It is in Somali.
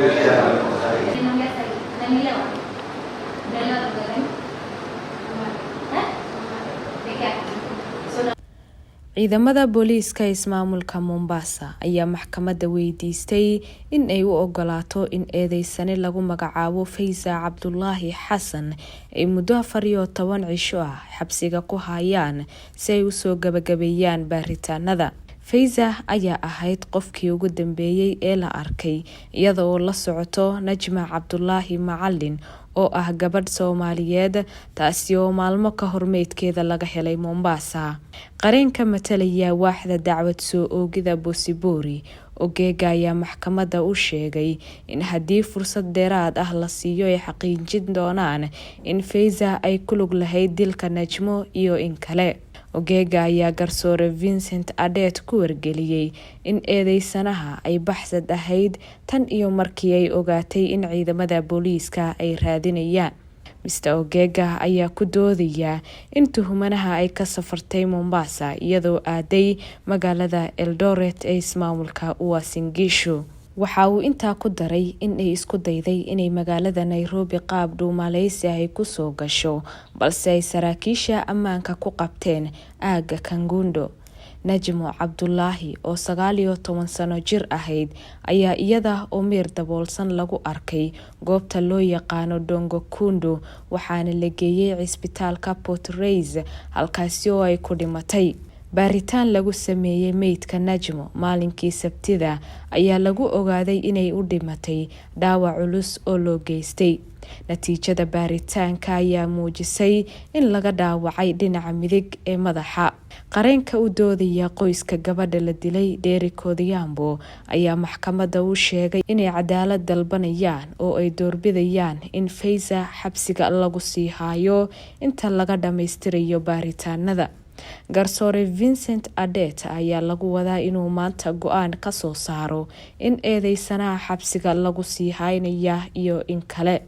Nimeongea sasa. Unanielewa? Unaelewa lugha gani? Eh? Peke yake. So Ciidamada booliiska ismaamulka Mombasa ayaa maxkamadda weydiistay in ay u ogolaato in eedeysane lagu magacaabo Fayza Cabdulaahi Xasan ay muddo 14 cisho ah xabsiga ku hayaan si ay usoo gabagabeeyaan baaritaanada. Fayza ayaa ahayd qofkii ugu dambeeyay ee la arkay iyada oo la socoto Najma Cabdulaahi Macalin oo ah gabadh Soomaaliyeed, taasi oo maalmo ka hor meydkeeda laga helay Mombasa. Qareenka matalaya waaxda dacwad soo oogida Bosibori Ogega ayaa maxkamadda u sheegay in haddii fursad dheeraad ah la siiyo ay xaqiijin doonaan in Fayza ay ku lug lahayd dilka Najmo iyo in kale. Ogega ayaa garsoore Vincent Adet ku wargeliyay in eedeysanaha ay baxsad ahayd tan iyo markii ay ogaatay in ciidamada booliiska ay raadinayaan. Mr Ogega ayaa ku doodaya in tuhmanaha ay ka safartay Mombasa iyadoo aaday magaalada Eldoret ee ismaamulka Uasin Gishu. Waxa uu intaa ku daray in ay isku dayday inay magaalada Nairobi qaab dhuumaaleysi ay kusoo gasho, balse ay saraakiisha ammaanka ku qabteen aagga Kangundo. Najmo Cabdulaahi oo 19 sano jir ahayd ayaa iyada oo miir daboolsan lagu arkay goobta loo yaqaano Dongo Kundu, waxaana la geeyay cisbitaalka Port Reitz halkaasi oo ay ku dhimatay. Baaritaan lagu sameeyay meydka Najmo maalinkii Sabtida ayaa lagu ogaaday inay u dhimatay dhaawac culus oo loo geystay. Natiijada baaritaanka ayaa muujisay in laga dhaawacay dhinaca midig ee madaxa. Qareenka u doodaya qoyska gabadha la dilay, Derrick Odhiambo, ayaa maxkamadda u sheegay inay cadaalad dalbanayaan oo ay doorbidayaan in Fayza xabsiga lagu sii hayo inta laga dhammaystirayo baaritaanada. Garsoore Vincent Adet ayaa lagu wadaa inuu maanta go'aan ka soo saaro in eedeysanaha xabsiga lagu sii haynaya iyo in kale.